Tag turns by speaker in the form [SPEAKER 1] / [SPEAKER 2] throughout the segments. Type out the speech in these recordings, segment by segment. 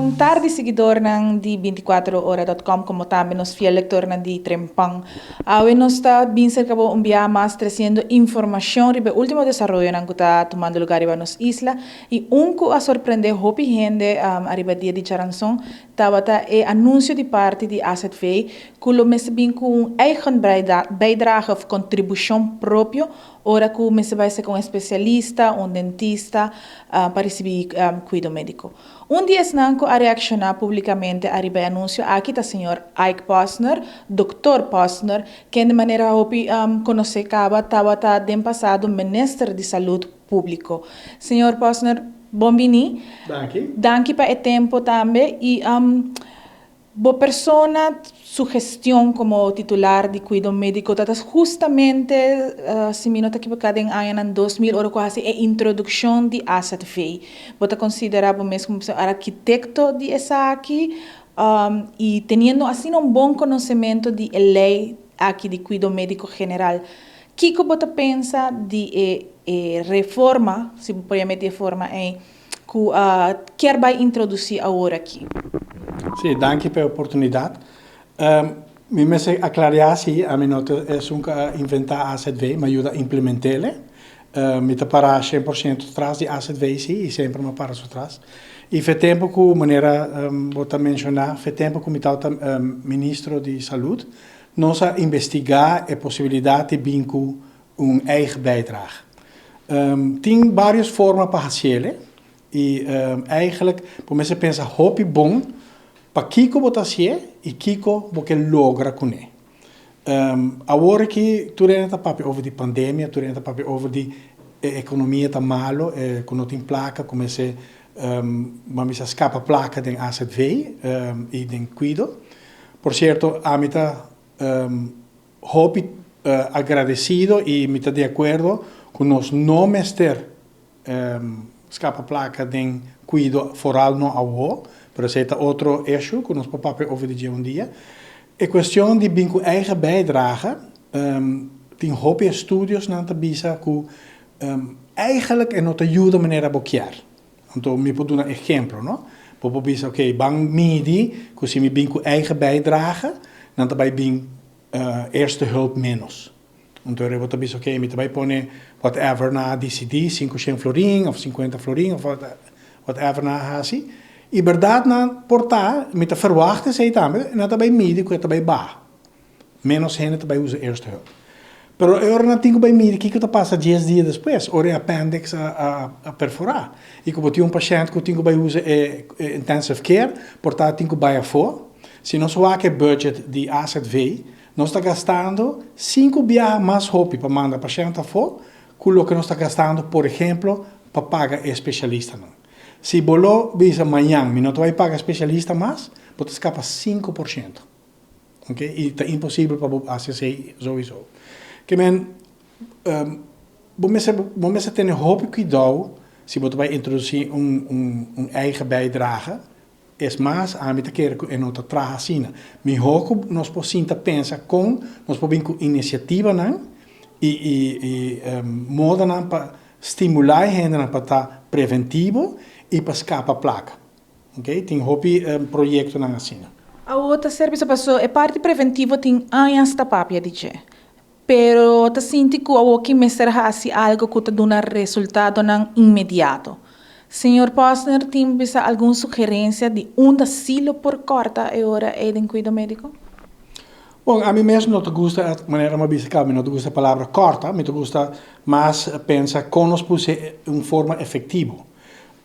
[SPEAKER 1] Bon tardi, seguidornan di 24ora.com, como tambe nos fiel lectornan di Trempan. Awe nos ta bin cerca bo un bia mas treciendo informacion riba e ultimo desaroyonan cu ta tumando lugar riba nos isla, y un cu a sorprende hopi hende ariba dia di djaranson tabata e anuncio di parti di AZV cu lo mester bin cu un eigen bijdrage of contribucion propio ora cu mester bay cerca un especialista, un dentista, pa ricibi cuido medico. Un di esnan cu a reacciona publicamente ariba e anuncio aki ta señor Ike Posner, Doctor Posner, ken di manera hopi conoce caba tabata den pasado Minister di Salud Publico. Señor Posner, bon bini.
[SPEAKER 2] Danki.
[SPEAKER 1] Danki pa e tempo tambe y bo persona, su gestion como titular di cuido medico ta justamente, si mi no ta equivoca, den añanan 2000, ora cu a haci e introduccion di AZV. Bo ta considera bo mes como arquitecto di esaki y teniendo asina un bon conocemento di e ley aki di cuido medico general, kico bo ta pensa di e reforma, si bo por yama di e forma ey, cu kier bay introduci awor aki?
[SPEAKER 2] Si, danki pa e oportunidad. Mi mester aclaria si, ami no ta esun cu a inventa AZV, mi a yuda implementele. Mi ta para 100% tras di AZV, si, y semper mi a para su tras. Y fe tempo cu, manera bo ta menciona, fe tempo cu mi tabata ministro di Salud, nos a investiga e posibilidad di bin cu un eigen bijdrage. Tin varios forma pa haciele y eigenlijk bo mester pensa hopi bon pa kico bo ta hacié y kico bo ke logra cune. Awor aki tur hende ta papia over di pandemia, tur hende ta papia over di e economia ta malo, cu no tin placa, cu mester ban bisa scapa placa den AZV y den cuido. Por cierto, ami ta hopi agradecido y mi ta di acuerdo cu nos no mester scapa placa den cuido, vooral no awo, pero esey ta otro issue cu nos por papia over di dje un dia. E cuestion di bin cu eigen bijdrage, tin hopi estudiosnan ta bisa cu eigenlijk e no ta yuda manera bo kier. Anto mi por duna ehemplo, no? Bo por bisa, ok, ban midi cu si mi bin cu eigen bijdrage, nan ta bay bin eerste hulp menos. Anto bo ta bisa, ok, mi ta bay pone whatever nan a dicidi, 500 florin of 50 florin of whatever nan a haci. Y berdad nan por ta, mi ta verwacht esey tambe, nan ta bay midi cu e ta bay baha. Menos hende ta bay usa eerste hulp. Pero e ora nan tin cu bay midi kico ta pasa 10 dia despues, ora e appendix a perfora. Y cu bo tin un pashent cu tin cu bay usa e intensive care, por ta tin cu bay afo. Si nos wak e budget di AZV, nos ta gastando 5 biaha mas hopi pa manda pashent afo cu loke nos ta gastando, por ehemplo, pa paga e specialistanan. Si bo lo bisa mañan mi no ta bay paga specialista mas, bo ta scapa 5%. Ok, y ta imposibel pa bo haci esey sowieso. Ke men, bo mester tene hopi cuidao si bo ta bay introduci un eigen bijdrage. Es mas, ami ta kere cu e no ta traha asina. Miho cu nos por sinta pensa con nos por bin cu iniciativanan y modanan pa stimula e hendenan pa ta preventivo y pa scapa placa. Ok, tin hopi proyectonan asina.
[SPEAKER 1] Awo ta ser bisa paso e parti preventivo tin añas ta papia di dje. Pero ta sinti cu awo ki mester haci algo cu ta duna resultadonan inmediato. Señor Posner tin bisa algun sugerencia di unda si lo por corta e ora ey den cuido medico?
[SPEAKER 2] Bon, ami mes no ta gusta, manera mi a bisa caba, mi no ta gusta e palabra corta, mi ta gusta mas pensa con nos puse un forma efectivo.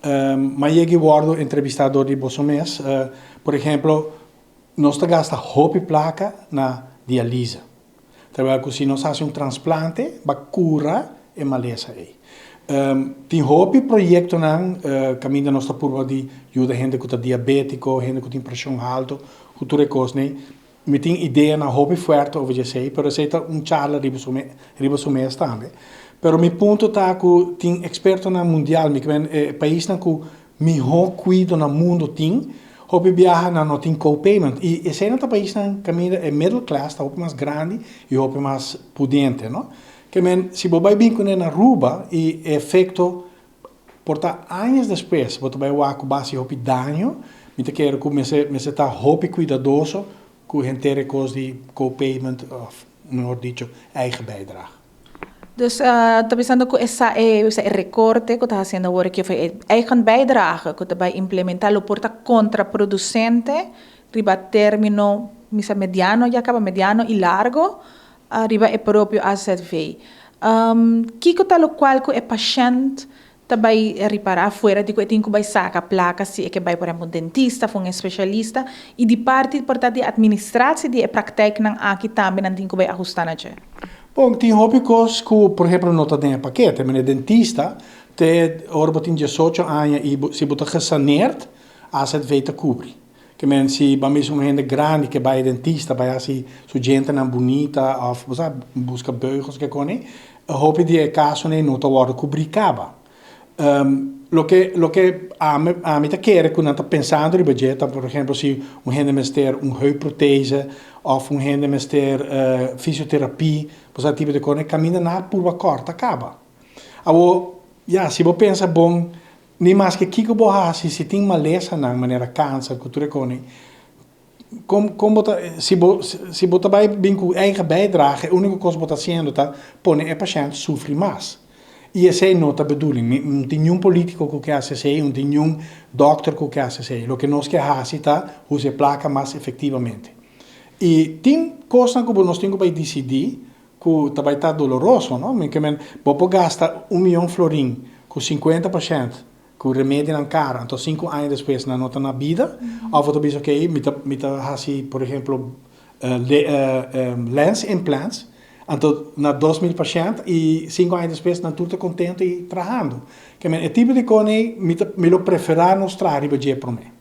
[SPEAKER 2] Mi a yega y wordo entrevista door di boso mes, por ehemplo, nos ta gasta hopi placa na dialyse. Terwijl cu si nos haci un transplante, ba cura e malesa ey. Tin hopi proyectonan caminda nos ta purba di yuda hende cu ta diabetico, hende cu tin presion halto, cu tur e cosnan. Mi tin ideanan hopi fuerte over di esey, pero esey ta un charla riba su mes tambe. Pero mi punto ta cu tin expertonan mundial, mi kimen e paisnan cu miho cuido na mundo tin, hopi biaha nan no tin co-payment. Y esey nan ta paisnan caminda e middle class ta hopi mas grandi y hopi mas pudiente, no? Ke men, si bo bay bin cune na Aruba y e efecto por ta añas despues, bo ta bay wak cu base hopi daño. Mi ta kere ku mester ta hopi kuidadoso ku henter e kos di co-payment òf mehor dicho eigen bijdrage.
[SPEAKER 1] Dus ta bisando ku esa e e rekorte ku ta hasiendo awor aki òf e eigen bijdrage ku ta bai implementá lo por ta kontraproducente riba término misa mediano ya kaba mediano i largo riba e propio AZV. Kiko ta lokual ku e pashènt ta bai ripará fuera di ku e tin ku bai saka plaka si e ke bai por ehempel un dentista òf un espesialista i di parti por ta di administratie di e praktijknan aki tambe nan tin ku bai ahustá na dje?
[SPEAKER 2] Bon, tin hopi kos ku por ehempel no ta den e pakete. Mene dentista te ora bo tin 18 aña i si bo ta gesaneerd, AZV ta kubri. Ke men si bo a misa un hende grandi ke bai dentista bai hasi su djentenan bunita òf bo sa buska beugels ke koni, hopi di e kasonan ei no ta wòrdu kubrí kaba. Loke loke ami ami ta kere ku nan ta pensando riba dje ta por ehempel si un hende mester un heupprothese òf un hende mester fisioterapie, bo sa tipo di kos, kaminda nan a purba kòrta kaba. Awor, ya, si bo pensa bon, ni maske kiko bo hasi, si tin malesanan manera kanser ku tur e kos, kon kon bo ta, si bo si bo ta bai bin ku eigen bijdrage, e úniko kos bo ta hasiendo ta pone e pashènt sufri mas. I esei no ta bedoeling. Mi no tin niun polítiko ku ke hasi esei, no tin niun dòkter ku ke hasi esei. Loke nos ke hasi ta usa e plaka mas efektivamente. I tin kosnan ku bo nos tin ku bai disidí ku ta bai ta doloroso, no? Mi ke men, bo por gasta un miyon florin ku 50 pashènt ku remedinan kara, anto 5 aña despues nan no ta na bida, òf bo ta bisa, "Oké, mi ta hasi, por ehempel, lens implants, anto na 2000 pashènt i 5 aña despues nan tur ta kontentu i trahando." Ke men, e tipo di kos ei, mi lo preferá nos traha riba dje promé.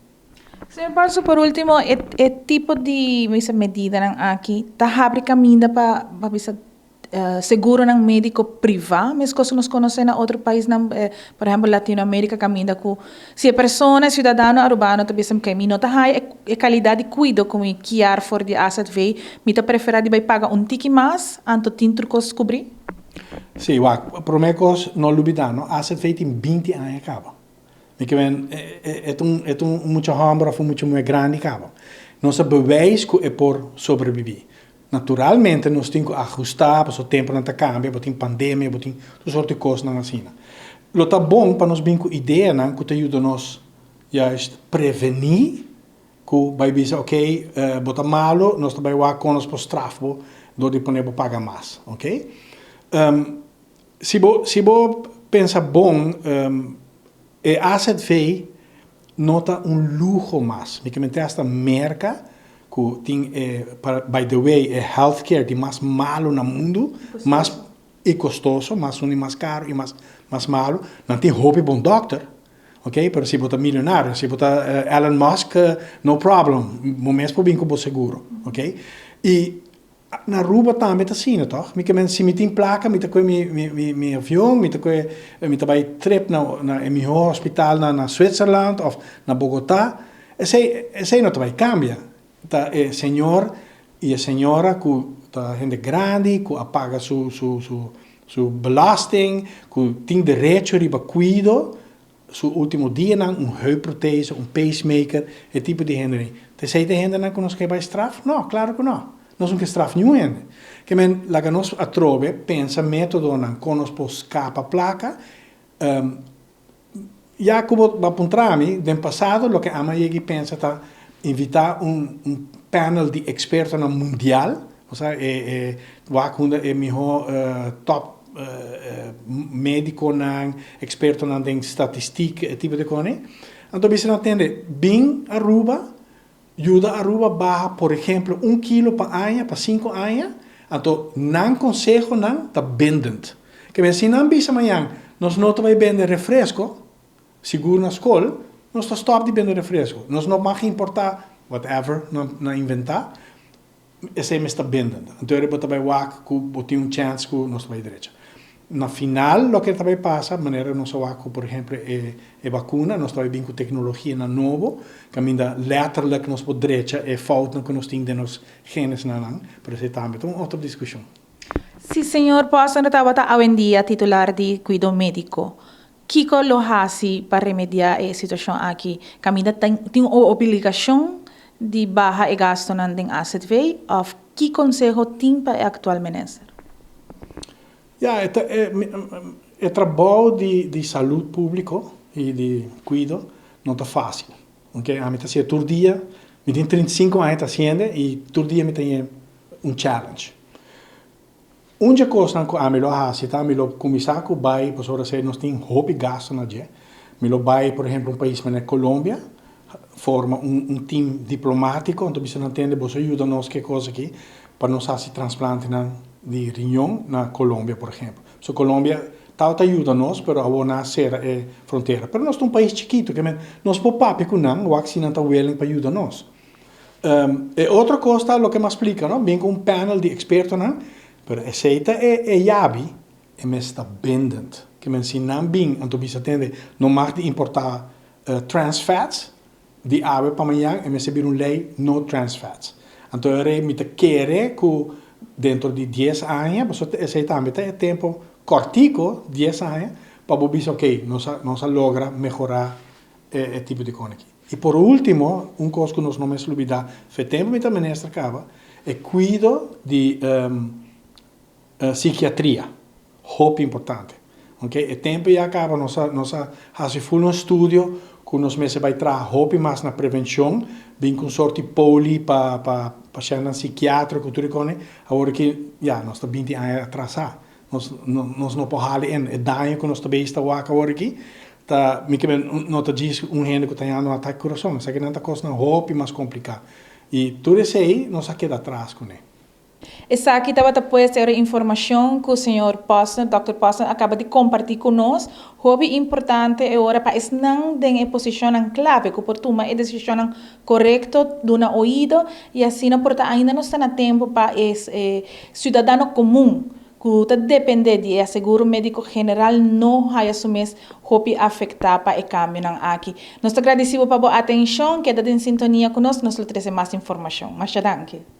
[SPEAKER 1] Señor Paulsen, por último, e tipo di bisa medidanan aki ta habri kaminda pa bisa seguronan médiko privá, meskos nos konosé na otro paisnan, por ehempel Latinoamérika, kaminda ku si e persona, siudadano arubano ta bisa ku mi no ta haña e kalidat di kuido ku mi kier for di AZV, mi ta preferá di bai paga un tiki mas, anto tin tur kos kubrí?
[SPEAKER 2] Sí, wak, promé kos no lubidá, no? AZV tin 20 aña kaba. Mi ke men, e ta un mucha hòmber òf un mucha muhé grandi kaba. Nos a bewijs ku e por sobrebibí. Naturalmente nos tin ku ahustá, pasobra tempunan ta kambia, bo tin pandemia, bo tin tur sorto di kosnan asina. Lo ta bon pa nos bin ku ideanan ku ta yuda nos juist prevení ku bai bisa, "Oké, bo ta malu, nos ta bai wak kon nos por straf bo dor di pone bo paga mas," oké? Si bo pensa bon, e AZV no ta un luho mas. Mi ke men hasta Merka, ku tin, by the way, e healthcare di mas malu na mundu, mas i kostoso, mas un mas karu i mas malu. Nan tin hopi bon dòkter, ok? Pero si bo ta milionario, si bo ta Elon Musk, no problem, bo mes por bin ku bo seguro, ok? I na Aruba tambe ta asina, toch? Mi ke men, si mi tin plaka, mi ta kue mi avion, mi ta kue, mi ta bai trip na e mihó hospital na Zwitserland òf na Bogotá. Esei no ta bai kambia. Ta e señor i e señora ku ta hende grandi, ku a paga su belasting, ku tin derecho riba kuido, su último dianan, un heupprothese, un pacemaker, e tipo di hende ei. Ta esei ta hendenan ku nos ke bai straf? No, klaro ku no. Nos no ke straf niun hende. Ke men, laga nos atrobe pensa métodonan kon nos por skapa plaka. Ya ku bo a puntra mi, den pasado loke ami a yega i pensa ta invitá un panel di ekspertonan mundial, osea e wak unda e mihó top médikonan, ekspertonan den statistiek, e tipo di kos ei. Anto bisa nan tende, bin Aruba, yuda Aruba baha, por ehempel, 1 kilo pa aña, pa 5 aña, anto nan konsehonan ta bindend. Ke men si nan bisa mañan, "Nos no ta bai bende refresko, sigur na skol," nos ta stòp di bende refresko. Nos no mag importá whatever nan inventá, esei mester ta bindend. Anto bo ta bai wak ku bo tin un chèns ku nos ta bai drecha. Na final, loke ta bai pasa, manera nos a wak ku, por ehempel, e vakuna, nos ta bai bin ku teknologianan nobo, kaminda letterlijk nos por drecha e foutnan ku nos tin den nos genesnan, pero esei tambe ta un otro diskushon.
[SPEAKER 1] Si, señor Paulsen tabata awendia titular di kuido médiko. Kiko lo hasi pa remediá e situashon aki? Kaminda tin un obligashon di baha e gastunan den AZV òf ki konseho tin pa e aktual minister?
[SPEAKER 2] Ja, e trabou di salud públiko i di kuido no ta fásil. Ok, ami ta hasié tur dia, mi tin 35 aña ta hasiendo i tur dia mi tin un challenge. Un di e kosnan ku ami lo hasi ta mi lo kuminsá ku bai, pasobra esei nos tin hopi gastu na dje. Mi lo bai, por ehempel, un pais manera Colombia, forma un team diplomátiko, anto bisa nan tende boso yuda nos ku e kos aki pa nos hasi trasplantenan di riñon na Colombia, por ehempel. So Colombia tabata yuda nos, pero awor nan a sera e frontera. Pero nos ta un pais chikitu, ke men nos por papia ku nan, wak si nan ta willing pa yuda nos. E otro kos ta loke mi a splika, no? Bin ku un panel di ekspertonan, pero esei ta e yabi, e mes ta bindend. Ke men si nan bin anto bisa tende no mag di importá trans fats di awe pa mañan, e mester bira un lei no trans fats. Anto e rei mi ta kere ku dentro di 10 aña, pasobra esei tambe ta e tempu kòrtiku, 10 aña, pa bo bisa ok, nos a nos a logra mehorá e tipo di kos aki. I por último, un kos ku nos no mester lubidá, fe tempu mi ta minister kaba, e kuido di sikiatria, hopi importante. Ok, e tempu ya kaba nos a nos a hasi ful un estudio ku nos mester bai traha hopi mas na prevenshon, bin ku un sorti poli pa pa pashèntnan sikiatro ku tur e kos, awor aki ya nos ta 20 aña atrasá. Nos nos no por hali en e daño ku nos ta bezig ta wak awor aki ta mi ke no ta djis un hende ku ta yanda un atake kurason, esakinan ta kosnan hopi mas kompliká i tur esei nos a keda atras kuné.
[SPEAKER 1] Esaki tabata pues e informashon ku señor Posner, Dòkter Posner a kaba di kompartí ku nos. Hopi importante e ora pa esnan den e posishonnan klave ku por tuma e desishonnan korekto, duna oido i asina por ta ainda nos ta na tempu pa e siudadano komun ku ta dependé di e aseguro médiko general no haya su mes hopi afektá pa e kambionan aki. Nos ta gradisí bo pa bo atenshon, keda den sintonia ku nos, nos lo trese mas informashon. Masha danki.